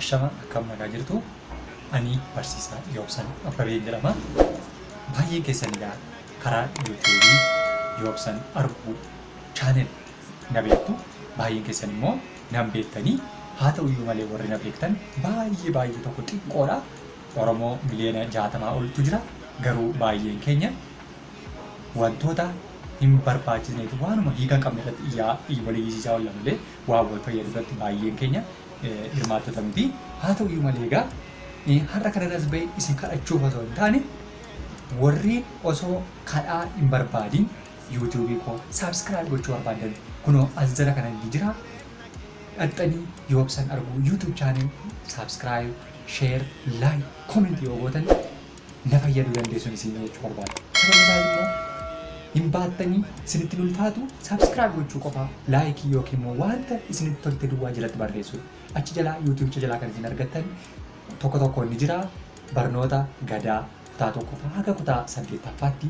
Ashama akkam nagaa jirtu. Ani barsiisaa Yoobsan Abbabee jedhama. Baay'een keessan egaa karaa yuutuubii Yoobsan Arguu channel na beektu. Baay'een keessan immoo nan beektanii haa ta'uyyuu malee warri na beektan baay'ee baay'ee tokko xiqqoodha. Oromoo miliyoona 60 oltu jira. Garuu baay'een keenya wantoota hin barbaachisneef waanuma hiika hin qabne irratti iyyaa walii hiisisaa oolla malee waan wal fayyadu irratti baay'een keenya hirmaattota miti. Haa ta'uyyuu malee egaa har'a kanarras ba'e isin kadhachuuf osoo hin taane warri osoo kadhaa hin barbaadin yuutuubii koo saabskiraayib gochuu barbaadan kunoo as jala kana ni jira. Dhaxxanii Yoobsan Arguu yuutuub chaanel saabskiraayib, sheer, laayik, koomentii yoo gootan na fayyaduu dandeessuun isin jechuu barbaada. Sababni isaas immoo hin baattanii isinitti ulfaatu saabskiraayib gochuu qofa laayikii yookiin immoo wanta isinitti tolte duwwaa jalatti barreessuudha. Achi jalaa yuutuubicha jalaa kan isin argattan tokko tokko ni jira. Barnoota gadaa kutaa tokkoffaa haga kutaa 8ffaatti,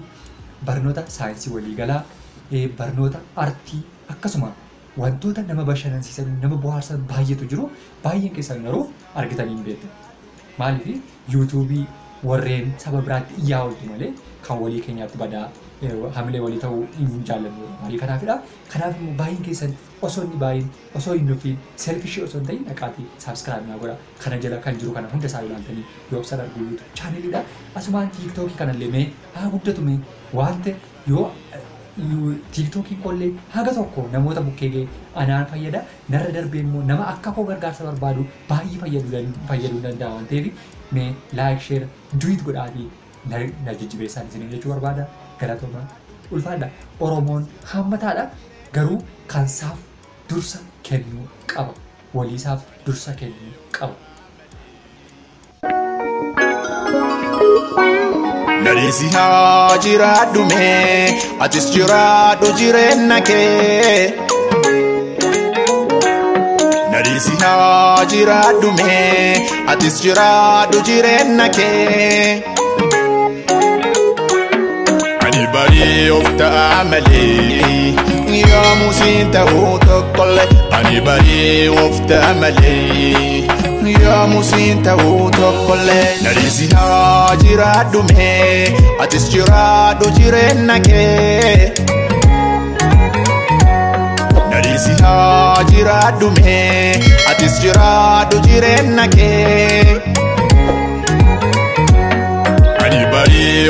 barnoota saayinsii waliigalaa, barnoota artii akkasuma wantoota nama bashannansiisan nama bohaarsan baay'eetu jiru. Baay'een keessan garuu argitanii hin beektan. Maaliif yuutuubii warreen saba biraatti iyyaa ooltu malee kan walii keenyaatti badaa hamilee walii ta'uu hin jaallannu. Maaliif kanaafidha. Kanaaf immoo baay'een keessan osoo inni baay'een osoo hin nufiin selfishii osoo hin ta'in dhaqaatii saabskiraayib naa godha. Kana jala kan jiru kana hunda isaa ilaaltanii Yoobsan Arguu yuutuub chaanelidha. Asumaan tiiktookii kanallee mee haa guddatu mee wanta yoo tiiktookiin kollee haga tokko namoota bukkee ga'e anaan fayyada. Narra darbee immoo nama akka koo gargaarsa barbaadu baay'ee fayyaduu danda'a waan ta'eef mee laayik sheer duwit godhaatii na jajjabeessaan isiniin jechuu barbaada. Galatoomaa ulfaadha. Oromoon hammataadha. Garuu kansaaf dursa kennuu qaba. Waliisaaf dursa kennuu qaba. Nadiisi haa jiraadhu mee atis jiraadhu jireenya kee. Nadiisi haa jiraadhu mee atis jiraadhu jireenya kee. Ani barii of ta'a malee yoomuu siin ta'uu tokkollee. Ani barii of ta'a malee yoomuu siin ta'uu tokkollee. Nadiisi haa jiraadhu mee atis jiraadhu jireenya kee. Nadiisi haa jiraadhu mee atis jiraadhu jireenya kee. Ani barii.